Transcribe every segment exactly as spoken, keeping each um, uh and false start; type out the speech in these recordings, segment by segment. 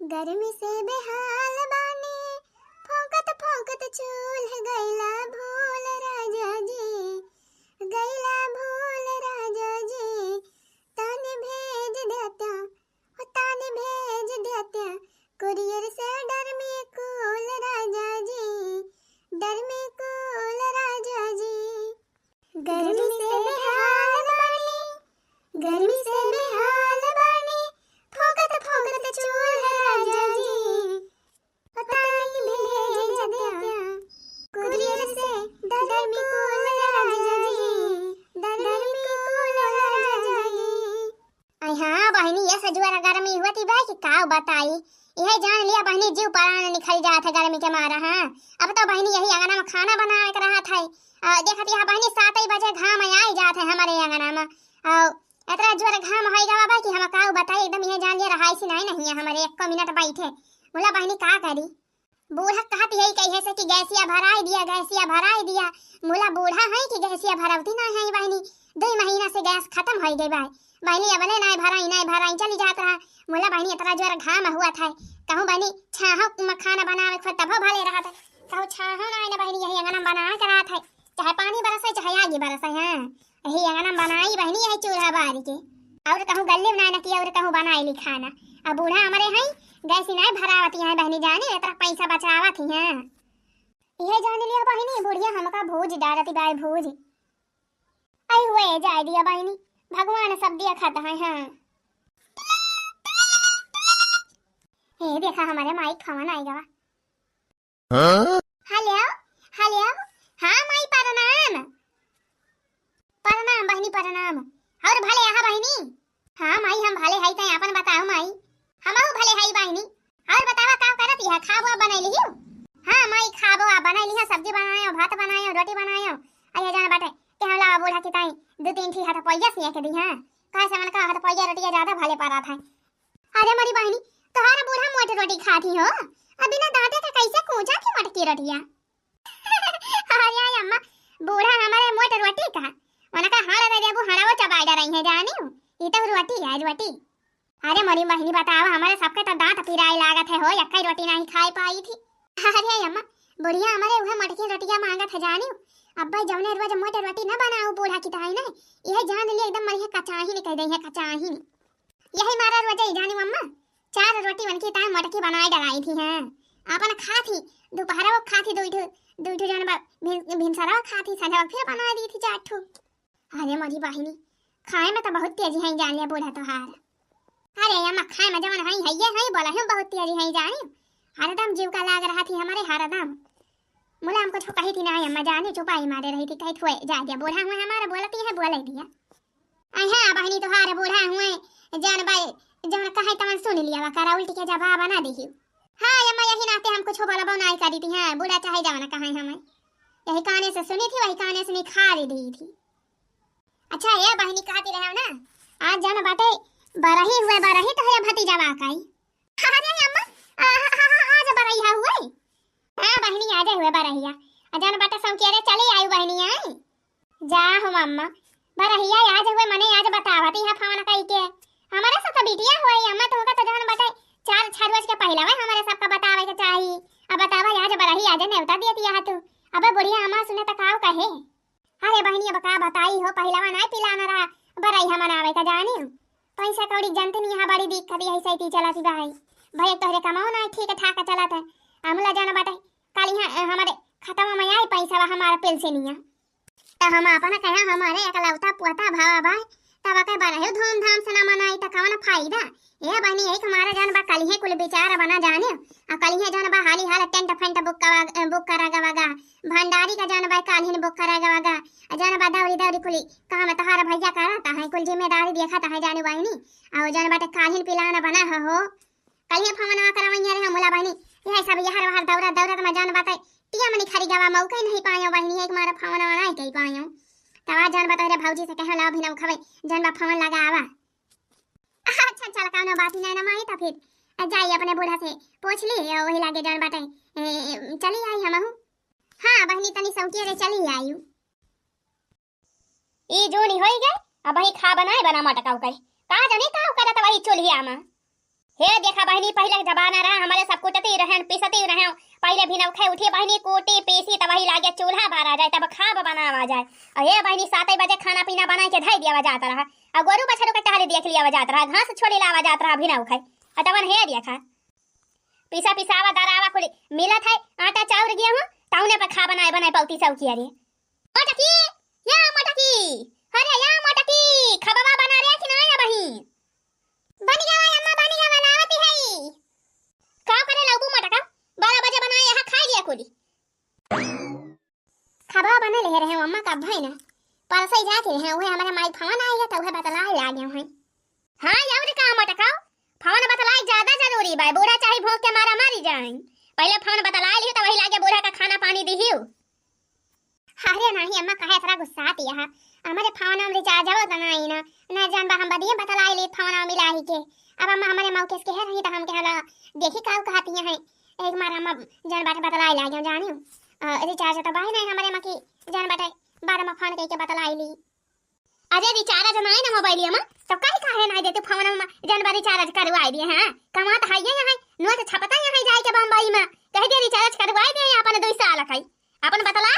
गर्मी से बेहाल बानी, फौकत फौकत चूल्ह गइला भूल राजा जी, गइला भूल राजा जी। तानी भेज देत्या, ओ तानी भेज देत्या, कुरियर से डर्मी कूल राजा जी, डर्मी कूल राजा जी। गर्मी से बेहाल बानी, गर्मी से बेहाल बानी, फौकत फौकत चूल्ह राजा जी। ओ तानी भेज देत्या, कुरियर से डर्मी कूल राजा जी, डर्मी कूल राजा जी। अरे हाँ बहिनी, ये सजुआर गर्मी हुआ थी भाई कि काव बताई। यह जान लिया बहिनी, जीव परान निकल जात है गर्मी के मारा। हाँ, अब तो बहिनी यही अंगना में खाना बनावे के रहत है। आ, देखत यहाँ बहिनी, सात ही बजे घाम आई जात है हमारे अंगना में। और इतना जोर घाम होई गवा बा कि हम काव बताई, एकदम यह जान लिया रहाई सी नहीं, नहीं है हमारे एक मिनट बैठे। बोला बहिनी का करी? बूढ़ा कहत यही कहे से कि गैसिया भराई दिया, गैसिया भराई दिया। मुला बूढ़ा है कि गैसिया भरौती ना है बहिनी, दो महीना से गैस खत्म हो गई बा बहिनी, अबले नाय भराई, नाय भराई, चली जात रहा। मुला बहिनी इतना जोर घाम हुआ था, कहूँ बहिनी छाहो में खाना बनावे खोज तबो भले रहा था, कहूँ छाहो ना ना बहिनी, यही अंगना में बना के रहा था, चाहे पानी बरसे चाहे आगी बरसे। हाँ, यही अंगना में बनाई बहिनी, यही चूल्हा बारी के, और कहूँ गल्ली में ना ना किया, और कहूँ बनाई ली खाना। अब बूढ़ा हमारे हैं, गैस ही नाय भरावती हैं बहिनी जानी, इतना पैसा बचावत ही हैं। यह जान लिया बहिनी, बुढ़िया हमका भूज डारती बाय भूज। आई हुए जाए दिया बहिनी, भगवान सब दिया खाता है। हाँ, हे देखा हमारे माई फोन आई गवा। हाँ? हेलो, हेलो। हाँ माई प्रणाम। प्रणाम बहिनी प्रणाम। और भले आहा बहिनी? हाँ माई हम भले हई, तै आपन बताओ माई। हमहू भले हई बहिनी। और बतावा का करत यह खाबो बनैली हियो? हाँ माई खाबो आ बनैली है, सब्जी बनायो, भात बनायो, रोटी बनायो। अरे जान बाटे कि हम लावा बूढ़ा की ताई दो तीन ठी हाथ पैया सिया के दी है। काहे से मन का हाथ पैया रोटिया ज्यादा भले पड़ा था। अरे मोरी बहिनी, तोहार बूढ़ा मोट रोटी खात ही हो, अब बिना दांते के कैसे कूचा थी मोटकी रोटिया? अरे अम्मा, बूढ़ा हमारे मोट रोटी का, उनका हाड़ दे देबू, हाड़वो चबाई डरई है जानियो, ई तो रोटी है रोटी। अरे मोरी बहिनी बतावा, हमारे सबके तो दांत पिराए लागत है हो, यक्कई रोटी नहीं खाए पाई थी। अरे अम्मा, बुढ़िया हमारे उहे मोटकी रोटिया मांगत है जानियो, अब्बे जौने रोज मोट रोटी न बनाऊ बूढ़ा की ताई नहीं, यह जान लिए एकदम मरिहे कचाही नहीं कह दे है, कचाही नहीं। यही मारा रोज ही जानी मम्मा, चार रोटी उनकी ताई मोटकी बनाए डराई थी हैं। आपन खा थी, दोपहर वो खा थी, दो ठो, दो ठो जन बा-, भिन-, भिनसरा खा थी, संझा फिर बना दी थी चार ठो। अरे मोरी बहिनी, खाए में तो बहुत तेजी है जान लिया बूढ़ा तोहार। अरे अम्मा, खाए में जवन है, है ये है, बोला हूँ बहुत तेजी है जानी। हरदम जीव का लाग रहा थी हमारे, हरदम। मुला हम कुछ कही थी ना अम्मा जानी, चुपाई मारे रही थी, कही थोए जा दिया, बूढ़ा हुए हमारा बोलती है, बोले दिया। अहे बहिनी, तोहार बूढ़ा हुए, जौन बाई, जौन कहे तवन सुन लिया वा करा, उल्टी के जवाब ना देही। हाँ अम्मा, यही नाते हम कुछ बोलबो नाई करी थी। हाँ, बूढ़ा चाहे जवन कहे हमें, यही काने से सुनी थी, वही काने से निखार दी थी। अच्छा ये बहिनी कहती रहे ना, आज जौन बाटे बरही हुए, बरही तो है भतीजवा काई। अरे अम्मा, आ, आ, आ, आज बरहिया हुए। हाँ बहिनी, आज हुए बरहिया। आ जौन बाटे सौंकिया रे चली आयु बहिनी आई। जा हो अम्मा, बरहिया आज हुए मने आज बतावत ही फोन कई के। हमारे साथ बिटिया हुए अम्मा, तुमका तो जौन बाटे चार छह रोज के पहले हुए हमारे सबका बतावे के चाही। अब बतावा आज बरही आज नेवता दियत यहाँ तू। अब बुढ़िया अम्मा सुने तो काव कहे। अरे बहिनी, अब का बताई हो, पहिलवा नाय पिलाना रहा, बरैया मनावे का जानी। पैसा कौड़ी जनते नहीं, यहाँ बड़ी दिक्कत यही सैती चलत ही भाई। भाई तोहरे कमाओ ना ठीक ठाक चलत है। हमला जाना बाटे, कल यहाँ, अ, हमारे खतवा में आई पैसा हमारा पेंशनिया। तो हम अपना कहा हमारे एकलौता पोता भावा भाई, तब के बरहे धूमधाम से ना मनाई तो कौन फायदा? ए बहिनी, यही हमारा जौन बा कलिहे कुल विचार बना जाने। आ कलिहे जौन बा हाली हाल टेंट फेंट बुक करा, बुक करा गवा गा। भंडारी का जौन बा कालिहन बुक करा गवा गा। आ जौन बा दौरी दौरी कुली काम तोहार भैया करत है, कुल जिम्मेदारी देखत है जाने बहिनी। आ जौन बाटे कालिहन पिलाना बना हो, हो। कलिहे फोन ना करवैया रे मुला बहिनी। यह सब यहर वहर दौरा दौरा तो मैं जौन बाटे टिया मनी खरी गवा मौका ही नहीं पायो बहिनी, एक मारा फोन ना कही पायो। तब आज जौन बा तोहरे भौजी से कहे लाओ भी ना उखवे, जौन बा फोन लगावा। अच्छा, चल, कौनो बात ही नहीं ना माई, तो फिर जाई अपने बूढ़ा से पूछ ली, वही लागे जौन बाटे, ए, चली आई हमहू। हाँ बहिनी, तनी सौकिया रे चली आयु। ई जूनी होई गए, अब वही खा बनाए बना मटकाऊ कही। का जाने का करत वही चूल्हिया में। ए देखा बहिनी, पहिले के जमाना रहा, हमरे सब कुटती रहेन, पीसती रहेन। पहिले भिनउखे उठी बहिनी, कूटी, पीसी, तब वही लागे चूल्हा बारा जाए, तब खाब बनावा जाए। अउर ए बहिनी, सातै बजे खाना पीना बनाइ के धइ दियावा जात रहा, अउर गोरू बछरू के टहली देख लियावा जात रहा, घास छोली लावा जात रहा भिनउखे। अउर तबन हे देखा, पीसा पिसावा दरावा कुली मिलत है, आटा चाउर गेहूं, तउने पर खा बनाए बनाए पौती सौकिया रे। मोटकी, या मोटकी, अरे या मोटकी, खबवा बना रे कि नाहीं अबहीं? बन गवा अम्मा, बन गवा, लावत ही। का करे लौबू मोटका? बारह बजे बनाए, यहाँ खाइ लिया कुली। खबवा बने ले रहे अम्मा, कब भई ना? परसई जात रहे, उहे हमरे माई फोन आइ है, त उहे बतलाए लागे हैं। हाँ, अउर का मोटका? फोन बतलाए ज्यादा जरूरी बा, बूढ़ा चाहे भूख के मारा मरी जाए। पहिले फोन बतलाए लिहे, त वही लागे बूढ़ा का खाना पानी दिहियो। अरे नाहीं अम्मा, काहे इतना गुस्सात यहा? हमरे फोन में रिचार्ज हो त नाहीं ना, ना जान बा हम बदिये बतलाए ली फोन में मिलाही के। अब अम्मा हमरे मौके से कहे रही त हम कहला, देखी काऊ कहती हैं, एक मार अम्मा जन बाटे बतलाए लागे जानियो। अ, रिचार्ज त बाही नाहीं हमरे माँ की जन बाटे, बाद में फोन कइके बतलाए ली। अरे रिचार्ज नाहीं ना मोबाइलिया में, तो काहे काहे नाहीं देते फोन में जन बार रिचार्ज करवाए दिए हैं? कमात है ये यहाँ, नोट छपता यहाँ जाए के बम्बई में, कह दिया रिचार्ज करवाए दिए अपन दुई साल खाई, अपन बतला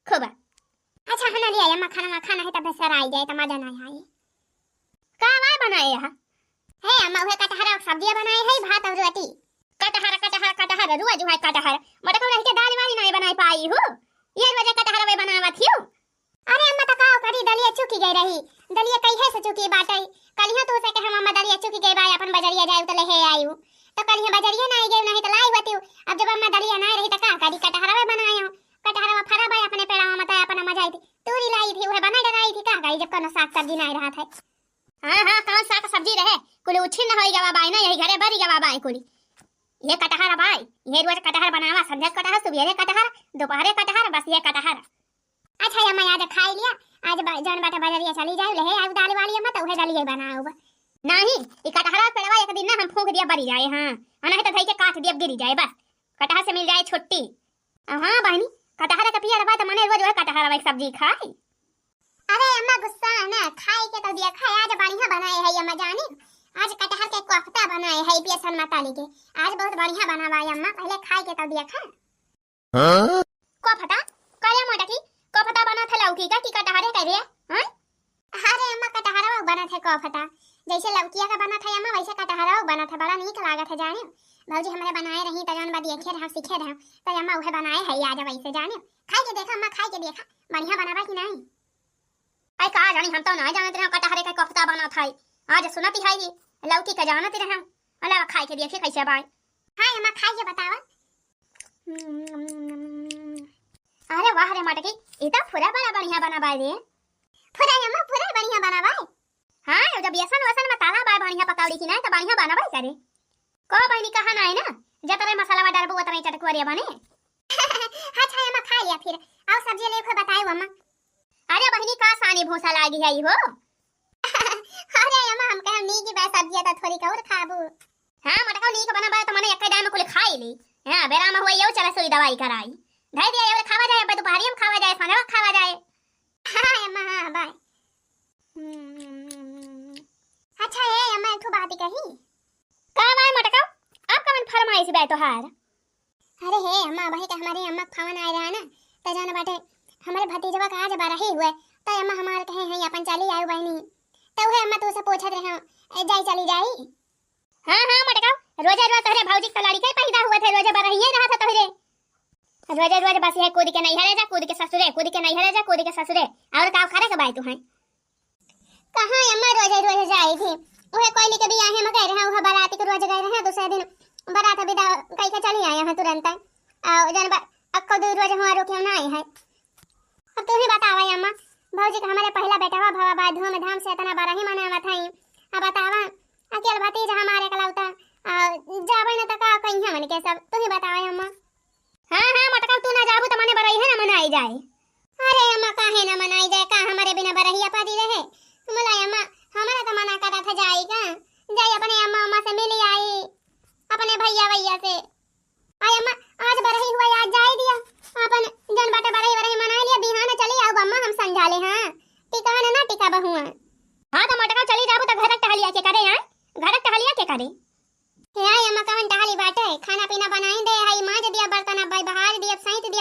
खूब। अच्छा है ना लिया अम्मा, खाना खाना है तब सर आई जाए तो मजा ना आए। का वाय बनाए यहाँ? हे अम्मा, उहे कटहरा के सब्जिया बनाए है, भात और रोटी। कटहर, कटहर, कटहर, रोज उहे कटहर। मोटका रह के दाल वाली नाहीं बनाए पाई हो। ये रोज कटहर वे बनावत हियो। अरे अम्मा, त का करी, दलिया चुकी गई रही। दलिया कहिए से चुकी बाटे। कलिया तो से कहे अम्मा दलिया चुकी गई बा, अपन बजरिया जाए त ले हे आयु। त कलिया बजरिया नाहीं गई, नाहीं त लाई होती। अब जब अम्मा दलिया नाहीं रही त का करी, कटहरवा बनायो। कटहरवा फरा बा अपने पेड़वा में, त अपन अम्मा जाई थी, तूरी लाई थी, उहे बना डराई थी, का करी जब कोनो साग सब्जी नाहीं रहत है। हाँ, हाँ, कौन साग सब्जी रहे? कुल उछिन्न होई गवा बाय ना, यही घरे बरी गवा बाय कुल। ये कटहर बाय, ये रोज कटहर बनावा, संध्या कटहर, सुबेरे कटहर, दोपहरे कटहर, बस ये कटहर। अच्छा, ये मैं आज खाई लिया, आज ब-, जौन बाटे बजरिया चली जाए, ले आऊ दाल वाली अम्मा, तो उहे दलिया बनाऊ। नहीं, ये कटहरा पेड़वा एक दिन ना हम फूंक दिया बरी जाए, हाँ, और नहीं तो धई के काट दिया गिरी जाए, बस कटहर से मिल जाए छुट्टी। हाँ बहिनी, कटहर के पियर बा त मने रोज वह कटहर के सब्जी खाई। अरे अम्मा गुस्सा ना, खाए के तो दिया खाए, आज बढ़िया बनाए है अम्मा जानी, आज कटहर के कोफ्ता बनाए है बेसन में तली के, आज बहुत बढ़िया बनावा है अम्मा, पहले खाए के तो दिया खा। हाँ? कोफ्ता? करे मोटकी, कोफ्ता बना था लौकी का कि कटहरे का रे? हाँ? अरे अम्मा, कटहरवा बनत है कोफ्ता, जैसे लौकिया का बनत है अम्मा, वैसे कटहरवा बनत है, बड़ा नीक लागत है जाने। भौजी हमरे बनाए रही त जौन बा देखे रहा, सीखे रहा, त अम्मा उहे बनाए है आज वैसे जाने। खाई के देखा अम्मा, खाई के देखा, बढ़िया बनावा कि नहीं। आई का जानी, हम तो ना जानत रहे कटहरे का कोफ्ता बनत है, आज सुनत है ये लौकी का जानत रहे। अलावा खाई के देखे कैसे बाय। हाँ अम्मा, खाई के बतावा। अरे वाह रे मटकी, ई त पूरा बड़ा बढ़िया बना बाय रे। पूरा अम्मा, पूरा बढ़िया बना बाय। हाँ, जब बेसन वसन में काला बाय बढ़िया पकौड़ी की ना, त बढ़िया बना बाय करे। को बहिनी कहा ना है ना, जतरे मसाला में डालबो उतरे चटकुआ रे बने। अच्छा अम्मा, खा लिया फिर, आओ सब्जी ले को बताए अम्मा। अरे बहिनी, का सानी भूसा लागी है हो? अरे अम्मा, हम कहम नीक बा सब्जिया त थोड़ी और खाबू। हाँ, मोटका नीक बना बा त मने एक टाइम कुल खाई ली। हाँ, बेराम हुआ यो चला सुई दवाई कराई। धई दिया, ये खावा जाए, अब दोपहरिया में खावा जाए, संझवा खावा जाए। हाँ अम्मा, हाँ, बाय। अच्छा ए अम्मा, एक ठो बात कही। का बाय मोटका? आप कवन फरमाइश बा तोहार? अरे हे अम्मा, वही का हमरे अम्मा के फोन आए रहा ना, त जान बाटे हमरे भतीजवा का आज बरही हुए, त अम्मा हमार कहे हैं अपन चली आयो बहिनी, त उहे अम्मा तू से पूछत रहे, ए, जाई चली जाई? हाँ हाँ मोटका, रोजे रोज तोहरे भौजी के लड़के पैदा हुए थे, रोजे बरहिए रहा था तोहरे, रोजे रोज बस ये कूद के नैहरे जा, कूद के ससुरे, कूद के नैहरे जा, कूद के ससुरे, और का करे के बाय तू है? कहाँ अम्मा रोज रोज जाई थी? उहे कोयली के बियाहे में गए रहे, उहे बाराती के रोज गए रहे, दूसरे दिन बारात विदा कई के चली आए हैं तुरंत। और जन बा-, अक्को दू रोज हुआ रुके ना आई है। अब तू ही बतावा अम्मा, भौजी का हमारे पहला बेटवा भवा बा, धूमधाम से इतना बरही मनावत है। अब बतावा, अकेल भतीजा हमारे इकलौता, और जावे न त का कहीं हमन के सब, तू ही बतावा अम्मा। हाँ, हाँ, मोटका, तू ना जाबू त मने बरही है ना मनाई जाए। अरे अम्मा, काहे ना मनाई जाए, का हमारे बिना बरहिया परी रहे? मुला अम्मा, हमारा त मना करा था जाई का, जाई अपने अम्मा, अम्मा से मिली आई, अपने भैया, भैया से। आई अम्मा, आज बरही हुआ, आज जाए दिया, अपन जन बाटे बरही, बरही मनाई लिया, बिहान चली आऊ अम्मा, हम समझा ले, हाँ, टिका ना, ना टिका बहुआ। हाँ, त मोटका चली जाबू त घर टहलिया के करे, हाँ, घर टहलिया के करे। हे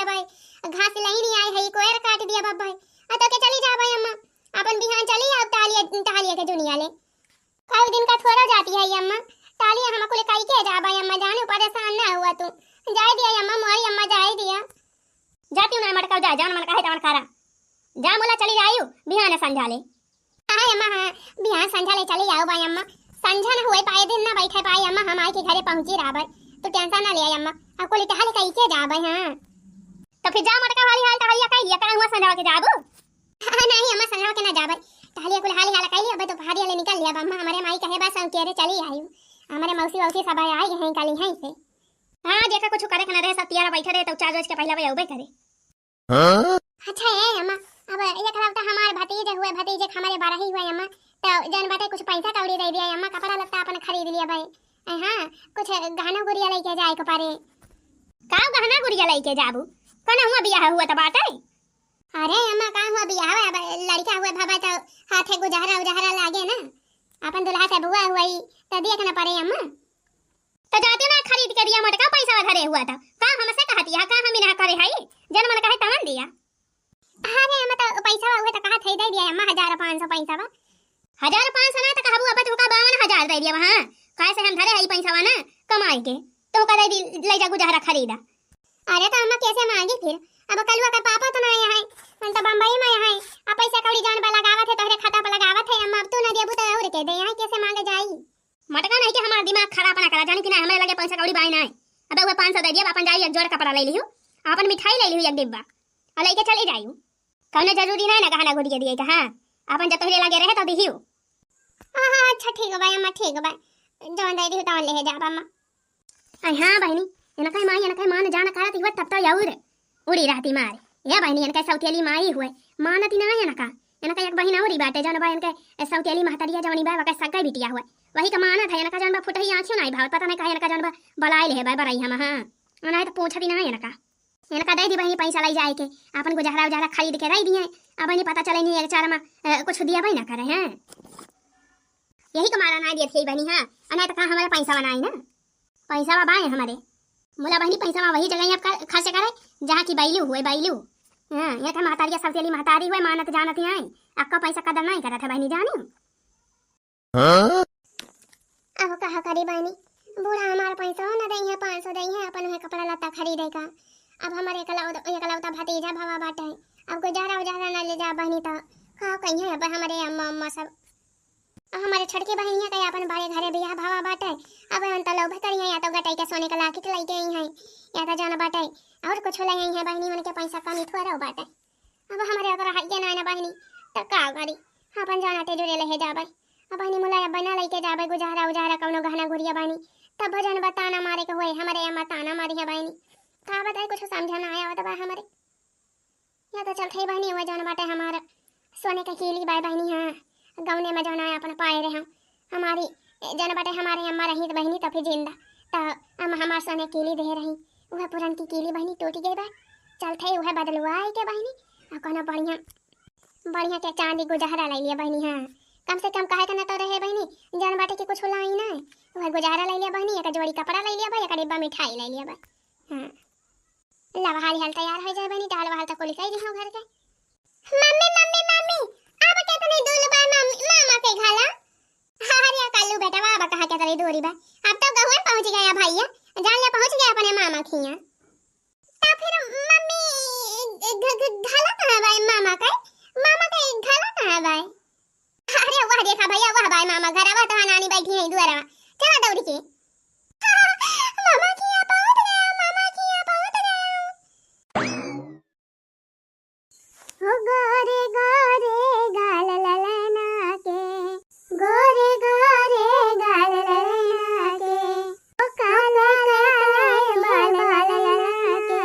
भाई, घास लई नहीं आए है, कोयर काट दिया बाबा भाई। आ तो के चली जा भाई अम्मा, अपन बिहान चली आओ टहलिया, टहलिया के जुनिया ले। कई दिन का थोड़ा जाती है अम्मा, टहलिया हम कुल कई के जा भाई अम्मा, जाने परेशान ना हुआ तू। जाए दिया अम्मा, मोरी अम्मा जाए दिया। जाती हूँ ना मटका, जा, जौन मन कहे तवन करा। जा मोला चली जायू, बिहान संझा ले। हाँ अम्मा, हाँ, बिहान संझा ले चली आओ भाई अम्मा। संझा न हुए पाए, दिन न बैठे पाए अम्मा, हम आई के घरे पहुँची रहबै। तू tension न ले अम्मा, अब कुल टहल कई के जाबै, हाँ। तो फिर जा मोटका हाली हाल टहलिया कई लिया, कहाँ हुआ संझा के जाबू? हाँ, नहीं अम्मा, संझा के ना जाबै, टहलिया कुल हाली हाल कई लिया, अबे तो पहाड़ी हाले निकल लिया अम्मा, हमारे माई कहे बस हम के रे चली आयू, हमारे मौसी वौसी सब आई हैं कल यहीं से। हाँ, जेका कुछ करे के ना रहे, सब तियारा बैठे रहे, तो चार रोज के पहले भाई अउबे करे। हाँ? अच्छा ए अम्मा, अब एकलौता हमार भतीजे हुए, भतीजे के हमरे बरही हुए अम्मा, तो जौन बाटे कुछ पैसा कौड़ी दे दिया अम्मा, कपड़ा लत्ता अपन खरीद लिया भाई। ए हाँ, कुछ गहना गुरिया लेके जाए के परे। का गहना गुरिया लेके जाबू? कौन हुआ बियाह हुआ त बाटे? अरे अम्मा, का हुआ बियाह हुआ, अब लड़का हुआ भाबा तो हाथे गुजहरा उजहरा लागे ना, अपन दुल्हा से बुआ हुई तो देख ना परे अम्मा। तो जाते ना खरीद के दिया मोटका, पैसा धरे हुआ था। का हमसे कहती है, का हम इन्हें करे हई? जन मन कहे तवन दिया। अरे अम्मा, तो पैसा हुए तो कहा थे दे दिया अम्मा, हजार पाँच सौ पैसा बा। हजार पाँच सौ ना तो कहबू, अब तुमका बावन हजार दे दिया वहाँ। काहे से हम धरे हई पैसा ना कमाई के, तुमका दे दी, ले जा गुजहरा खरीदा। अरे तो अम्मा कैसे मांगी फिर? अब कलुआ का पापा तो ना यहाँ है, हम तो बम्बई में यहाँ है। अब पैसा कौड़ी जौन बा लगावत है, तोहरे खाता पर लगावत है अम्मा, अब तू ना देबू तो और के दे, यहाँ कैसे मांगे जाई? मटका नहीं के हमार दिमाग खराब ना करा, जानी कि ना, हमरे लगे पैसा कौड़ी बाई ना है। अब वह पाँच सौ दे दिया, अपन जाई एक जोड़ कपड़ा ले लिहू, अपन मिठाई ले लिहू एक डिब्बा, और लेके चली जाई। कौनो जरूरी नहीं ना गहना गुरिया दिए का, हाँ, अपन जब तोहरे लगे रहे तो दिहियो। हाँ, हाँ, अच्छा ठीक बा अम्मा, ठीक बा, जौन दे दिहू तौन ले जाब अम्मा। अरे हाँ बहिनी, इनका माई, इनका मान जान करत हुआ तब तो और उड़ी रहती मार। ए बहिनी, इनका सौतेली माई हुए, मानती ना इनका। इनका एक बहिन और ही बाटे, जौन बा इनके सौतेली महतरिया जौन बा, वके सगा बिटिया हुए, वही का मानत है। इनका जौन बा फुटही आँखियों नहीं भावत, पता नहीं काहे इनका जौन बा बलाए ले है बा बरई हम, हाँ, नहीं तो पूछती ना इनका। इनका दे दी बहिनी पैसा लाई जाए के, अपन गुजहरा उजहरा खरीद के रह दिए। अब नहीं पता चले नहीं एक चार में, अ, कुछ दिया भाई ना करे हैं। यही का मारा ना दिए थे बहिनी, हाँ, नहीं तो का हमारे पैसा बनाए ना। पैसा बा बाए हमारे। मुला बहिनी पैसा बा वही जगह आप कर-, खर्च करे जहाँ की बैलू हुए, बैलू। हाँ, ये था महतारिया सौतेली महतारी हुए, मानत जानत ही आई। आपका पैसा कदर नहीं करत है बहिनी जानी। हाँ? अब कहा करी बहिनी, बूढ़ा हमार पैसा न दई है, पाँच सौ दई है, अपन उहे कपड़ा लत्ता खरीदे का। अब हमारे एकलौ-, एकलौता भतीजा भवा बाटे, अब गुजारा उजारा न ले जा बहिनी तो का कही है अब हमारे अम्मा अम्मा सब। अब हमारे छोटकी बहिनिया के अपन बड़े घरे बियाह भवा बाटे, अब हम तो लोभ करी है, या तो गटई के सोने का लाकिट लेके आई है, या तो जान बाटे और कुछ ले आई है बहिनी, उनके पैसा कमी थोड़ा बाटे। अब हमरे ओकरा हइये ना ना बहिनी, त का करी? अपन जाना ते जुरे लेहे जाबे। अब बहिनी मुला अब ना लेके जाबे गुजहरा उजहरा कौनो गहना गुरिया बहिनी, तब भजन बा ताना मारे के होए, हमरे अम्मा ताना मारी है बहिनी। का बताई, कुछ समझ ना आवत बा हमरे। या तो चलते ही बहिनी, वो जौन बाटे हमार सोने के कीली बाय बहिनी, हाँ, गौने में जौन आए अपन पाए रहे हम। हमारी, ए, जौन बाटे हमारे अम्मा रही त बहिनी त फिर जिंदा, त अम्मा हमार सोने कीली दे रही, वह पुरन की कीली बहिनी टूट गई बा। चलते ही वह बदलवाई के बहिनी, और कोनो बढ़िया, बढ़िया के चांदी गुजहरा ले लिया बहिनी, हाँ, कम से कम कहे के न तो रहे बहिनी, जौन बाटे कि कुछ लाई ना, वह गुजहरा ले लिया बहिनी, एक जोड़ी कपड़ा ले लिया बा, एक डिब्बा मिठाई ले लिया बा, हाँ। लवहाल हाल तैयार हो जाए बहिनी, टहल वहल तो कुल कई दिहो घर के। मम्मी, मम्मी, मम्मी, अब कितनी दूर बा मम-, मामा के घला? अरे कल्लू बेटवा, अब कहाँ कितनी दूरी बा? अब तो गहुए पहुँच गया भैया, जान ले पहुँच गया अपने मामा खिया। तो फिर मम्मी, घ-, घ-, घला कहाँ बा मामा के? मामा के घला कहाँ बा? अरे वाह, देखा भैया, वाह भाई मामा, घरवा तो नानी बैठी है दुआरवा। चला दौड़ के। मामा किया पहुंच गया, मामा किया पहुंच गया। हो गोरे गोरे गाल ललना के, गोरे गोरे गाल ललना के, ओ काले काले बाल ललना के।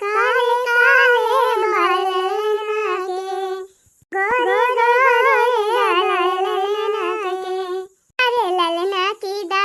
काले काले बाल ललना के, गोरे गोरे गाल ललना के। अरे ललना की दा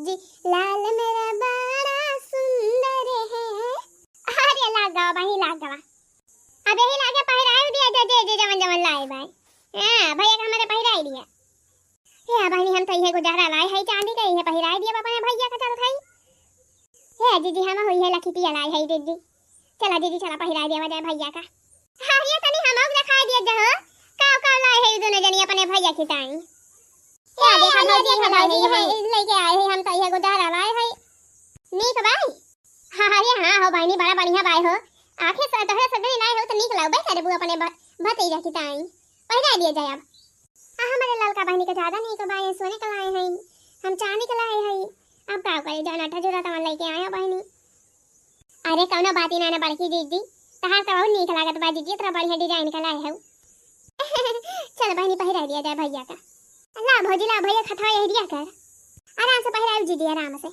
जिज्जी, लाल मेरा बड़ा सुंदर है। अरे लाग गवा बहिनी, लाग गवा। अब यही लागे पहिराए दिया जे, जे, जे जवन जवन लाए बाय। हाँ, भैया का हमरे पहिराए दिया। हे बहिनी, हम तो इहे गुजारा लाए है चांदी का, इहे पहिराए दिया अपने भैया का चलत है। हे जिज्जी, हम हुई है लखिटिया लाए है जिज्जी। चला जिज्जी, चला पहिराए दिया जाए भैया का। अरे तनी हमहू के देखाए दिया जहो, का का लाए है ई दोनों जनी अपने भैया खिताई। ए, देखा भौजी, हम भौजी, है, लेके आए हैं, हम तो इहे गुजारा लाए है। नीक बाय? हाँ, हाँ, अरे हाँ हो बहिनी, बड़ा बढ़िया बाय हो। आखिर से तोहरे सगरी लाए हो तो नीक लागबे करे बू अपने भ-, भतीजा खिताई। पहिराए दिया जाए अब। आ, हमरे ललका बहिनी के ज्यादा नीक बाय, सोने के लाए हैं, हम चांदी के लाए हैं। अब का करे, जौन अट्ठा जुरा तवन लेके आए हो बहिनी। अरे कौनो बात ही ना, ना बड़की जीजी, तहार तो बहुत नीक लागत बा जीजी, इतना बढ़िया design का लाए हऊ। चल बहिनी, पहिराइ दिया जाए भैया का। ला भौजी, ला भैया, खथवा यही दिया कर, आराम से पहिराइ जीजी, आराम से।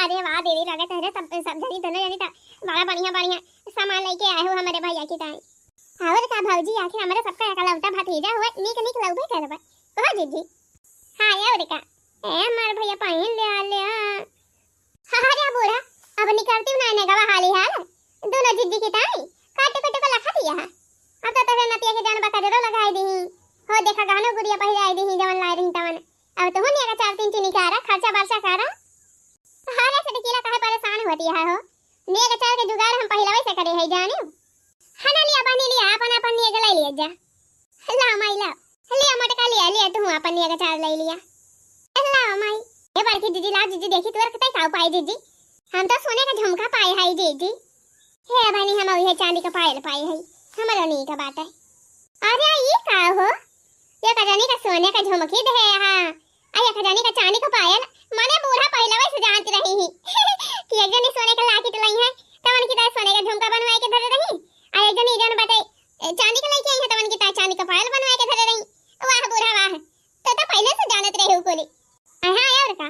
अरे वाह दीदी, लगत है रे सब, सब जनी, दोनों जनी तो बड़ा बढ़िया बढ़िया सामान लेके आए हो हमारे भैया की ताई। और का भौजी, आखिर हमारे सबका एकलौता भतीजा हुआ, नीक नीक लौबे करबा। कहो जीजी। हाँ, और का। ए हमार भैया, पहिन ले, आ ले, आ। अरे बूढ़ा, अब निकरतिउ ना नेगवा हाली हाल। दोनों जीजी की ताई, काटे काटे का लखा दिया है। अब तो तोहरे नतिया के जान बा कजरो लगाई दीही। हो देखा, गहनो गुरिया पहिराई दीही, जवन लाए रही तवन। अब तुहू नेग चार तीन चीनी करा, खर्चा बर्चा करा। अरे छटकीला, काहे परेशान होती है हो? नेग चार के जुगाड़ हम पहिलवे से करे है, जानिउ। है ना, लिया बहिनी, लिया, अपन अपन नेग ले लिया जा। ला माई, ला। लिया मोटका, लिया, लिया, तू अपन नेग चार ले लिया। ला माई। ए बड़की जीजी, ला जीजी, देखी तोर कतई का उपाय जीजी। हम तो सोने का झुमका पाए है जीजी। हे बहिनी, हम उहे चांदी का पायल पाए है, हमरो नीक बाटे। अरे ई का हो? एक जनी का सोने का झुमकी दे, हाँ, आ एक जनी का चांदी का पायल। मने बूढ़ा पहिलवे से जानत रही ही कि एक जनी सोने का लाकिट लई है, तवन की ताई सोने का झुमका बनवाए के धरे रही, आ एक जनी जन बाटे, ए, चांदी का लइके आई है, तवन की ताई चांदी का पायल बनवाए के धरे रही। वाह बूढ़ा वाह, तो तो पहिले से जानत रहे हो कुली। हाँ, और का?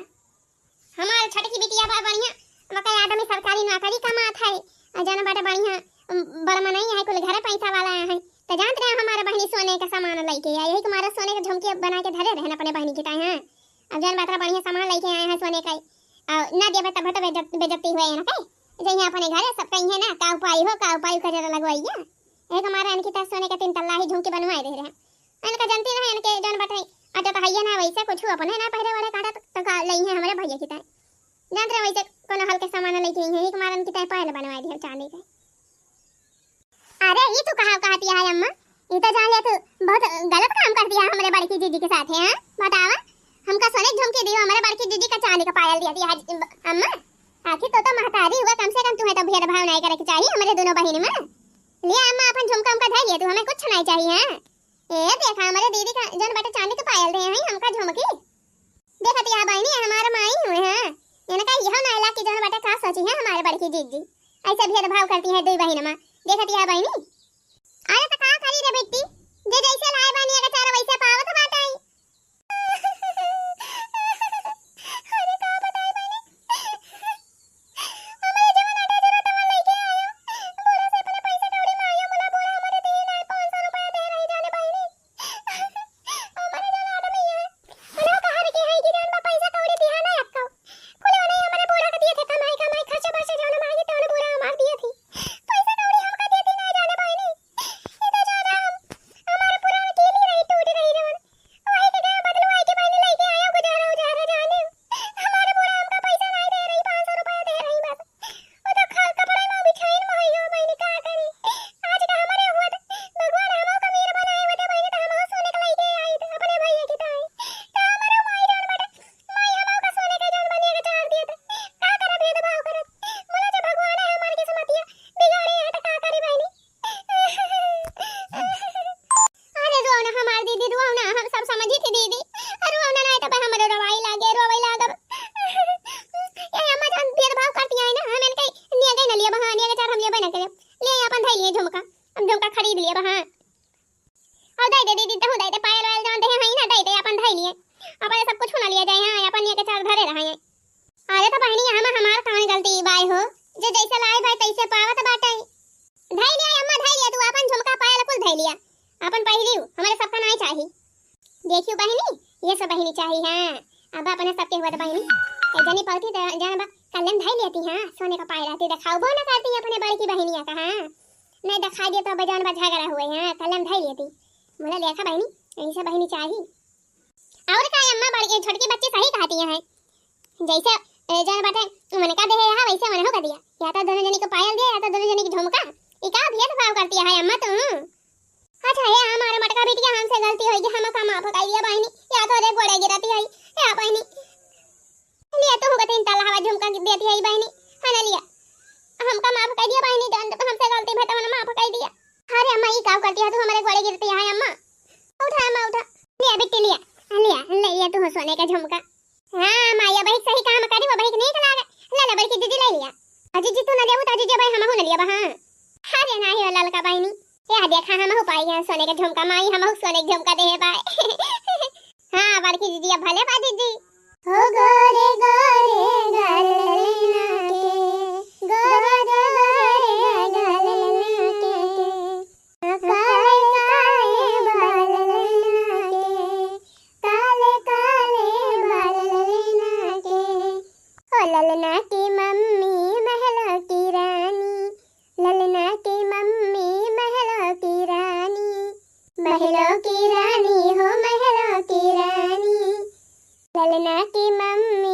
हमार छोटकी बिटिया बा बढ़िया, मकई आदमी सरकारी नौकरी कमात है, आ जन बाटे बढ़िया, उम, बड़ मनई है, कुल घरे पैसा वाला है। त जानत रहे हमारे बहिनी सोने का सामान लइके आई, यही तुम्हारा सोने के झुमकी बना के धरे रहन अपने बहिनी के ताई, हाँ। अब जन बात बढ़िया सामान लइके आए हैं सोने का, और ना देबे तब तो बेइज्जत-, बेइज्जती हुए ना कहे। जइहे अपने घरे सब कहिए ना, का उपाय हो, का उपाय का जरा लगवाइए। एक हमारा इनकी ताई सोने का तीन तल्ला ही झुमकी बनवाए दे रहे हैं। इनका जानती रहे, इनके जौन बाटे, अटे तो हइये ना वैसे कुछ अपने ना पहिरे वरे काटत, तो का लई है हमरे भैया की ताई। जानत रहे वैसे कोनो हल्के सामान लेके आई है, एक मारन की ताई पायल बनवा दिया चांदी के। अरे, ई तू कहा कहती है अम्मा? ई तो जान ले तू बहुत गलत काम कर दिया हमरे बड़की जीजी के साथ है, हाँ? बतावा, हमका सोने के झुमकी दियो, हमरे बड़की जीजी का चांदी का पायल दिया दिया है अम्मा। आखिर तो, तो महतारी हुआ, कम से कम तुम्हें तो भेदभाव नहीं करे के चाहिए हमरे दोनों बहिन में। लिया अम्मा, अपन झुमका उमका धर लिया तू, हमें कुछ नहीं चाहिए, हाँ? ए, देखा, हमरे दीदी का जौन बाटे चांदी के पायल दे हैं, हमका झुमकी। देखत या बहिनी, हमार माई हुए हैं। इनका यह ना इला कि जौन बाटे का सोची है हमारे बड़की जीजी। ऐसे भेदभाव करती है दुई बहिन में। देखत या बहिनी। अरे तो का करी रे बिट्टी? जे जैसे लाए बानी अगर चार वैसे पावत बाटे। अरे का बताई बहिनी? हमरे जवन आटा जरा तवन लेके आयो। बूढ़ा से अपने पैसा कौड़ी मांगे, बोला, "बूढ़ा, हमरे दे ना, पाँच सौ रुपया दे रही जाने बहिनी।" हमरे जवन आदमी है, उन्हें कहा रखे है कि जवन बा पैसा कौड़ी दिहा ना आपको। कुल नहीं हमरे बूढ़ा के दिए थे, कमाई, कमाई, खर्चा बर्चा जवन मांगे, तवन बूढ़ा हमार दिए थे। पैसा कौड़ी हमका देती ना जाने बहिनी। इधर जो राम, हमारे पुरान कीली रही, टूट रही जवन। वही के जरा बदलवाई के बहिनी लेके आयो, गुजारा, उजारा जाने। हमारे बूढ़ा हमका पैसा नहीं दे रही, पाँच सौ रुपया दे रही बस। वो तो खाल कपड़ा में बिछाइन में है, यो बहिनी का करी? आज का हमारे हुआ तो भगवान हमो का मीर बनाए होते बहिनी, तो हमो सोने का लेके आई थे अपने भैया की ताई। तो हमारे माई जान बेटा, माई हमो का सोने का जान बनिया का चार दिए थे। का करे भेदभाव करत? बोला जो भगवान है हमारे किस्मतिया बिगाड़े हैं, तो का करी बहिनी? अरे रोना हमार दीदी, रोना, हम सब समझी थी दीदी। अरे रोना नहीं तो भाई हमरे रोवाई लागे, रोवाई लागब। ये अम्मा जान भेदभाव करती है ना, हम इनके लिए गए ना लिए बहानिया के चार हम लिए बना के ले अपन धई लिए झुमका, हम झुमका खरीद लिए बहा। और दे दे दीदी, तहु दे दे पायल वायल जान दे हैं ना, दे दे अपन धई लिए, अपन सब कुछ ना लिए जाए, हाँ, अपन लिए के चार धरे रहे हैं। अरे तो बहिनी, हम हमार कौन गलती बाय हो, जे जैसे लाए बाय तैसे पावत बाटे। धई लिया अम्मा, धई लिया, तू अपन झुमका पायल कुल धई लिया, अपन पहिरियो, हमरे सबका नाई चाही। देखियो बहिनी, ये सब बहिनी चाही, हाँ, अब अपने सबके हुआ तो बहिनी, ए जनी पलती तो जान बा, कल्ले में धई लेती, हाँ, सोने का पायल रहती, दिखाओ वो ना करती अपने बड़की बहिनिया का, हाँ, नहीं दिखाई दे तो अब जान बा झगड़ा हुए, हाँ, कल्ले में धई लेती। बोला देखा बहिनी, यही सब बहिनी चाही। और का अम्मा, बड़की छोटकी बच्ची सही कहती है, जैसे, ए, जौन बाटे उनका देहे रहा, वैसे उनहु का दिया। या तो दोनों जनी को पायल दिया, या तो दोनों जनी की झुमका। ई का भेदभाव करती है अम्मा तू? अच्छा, हे हमारे मटका बिटिया, हमसे गलती होई कि हमका माफ कर दिया बहिनी, या तो रे गोड़े गिरती है, या बहिनी, लिया तू हमका तीन तल्ला हवा झुमका देती है बहिनी, है ना लिया, हमका माफ कर दिया बहिनी, जौन हमसे गलती भई तवन माफ कर दिया। अरे अम्मा, ई का करती है तू, हमारे गोड़े गिरती है अम्मा, उठा अम्मा उठा, लिया बिट्टी लिया, लिया, ले लिया तू सोने का झुमका। हाँ, माया बहिक सही काम करी, वो बहिक नीक लागे। ले ले, बड़की दीदी ले लिया। अजी जी, तू ना देबू तो अरे नाही हो ललका बहिनी, यह देखा हमहू पाई है सोने के झुमका, माई हमहू सोने के झुमका देहे बाय। हाँ बड़की दीदी, अब भले बा दीदी। हो गोरे गोरे गाल ललना के, गोरे गोरे गाल ललना के, काले काले बाल ललना के, काले काले बाल ललना के। ओ ललना की मम्मी महलों की रानी, ललना की मम्मी महलों की रानी, महलों की रानी हो महलों की रानी। ललना की मम्मी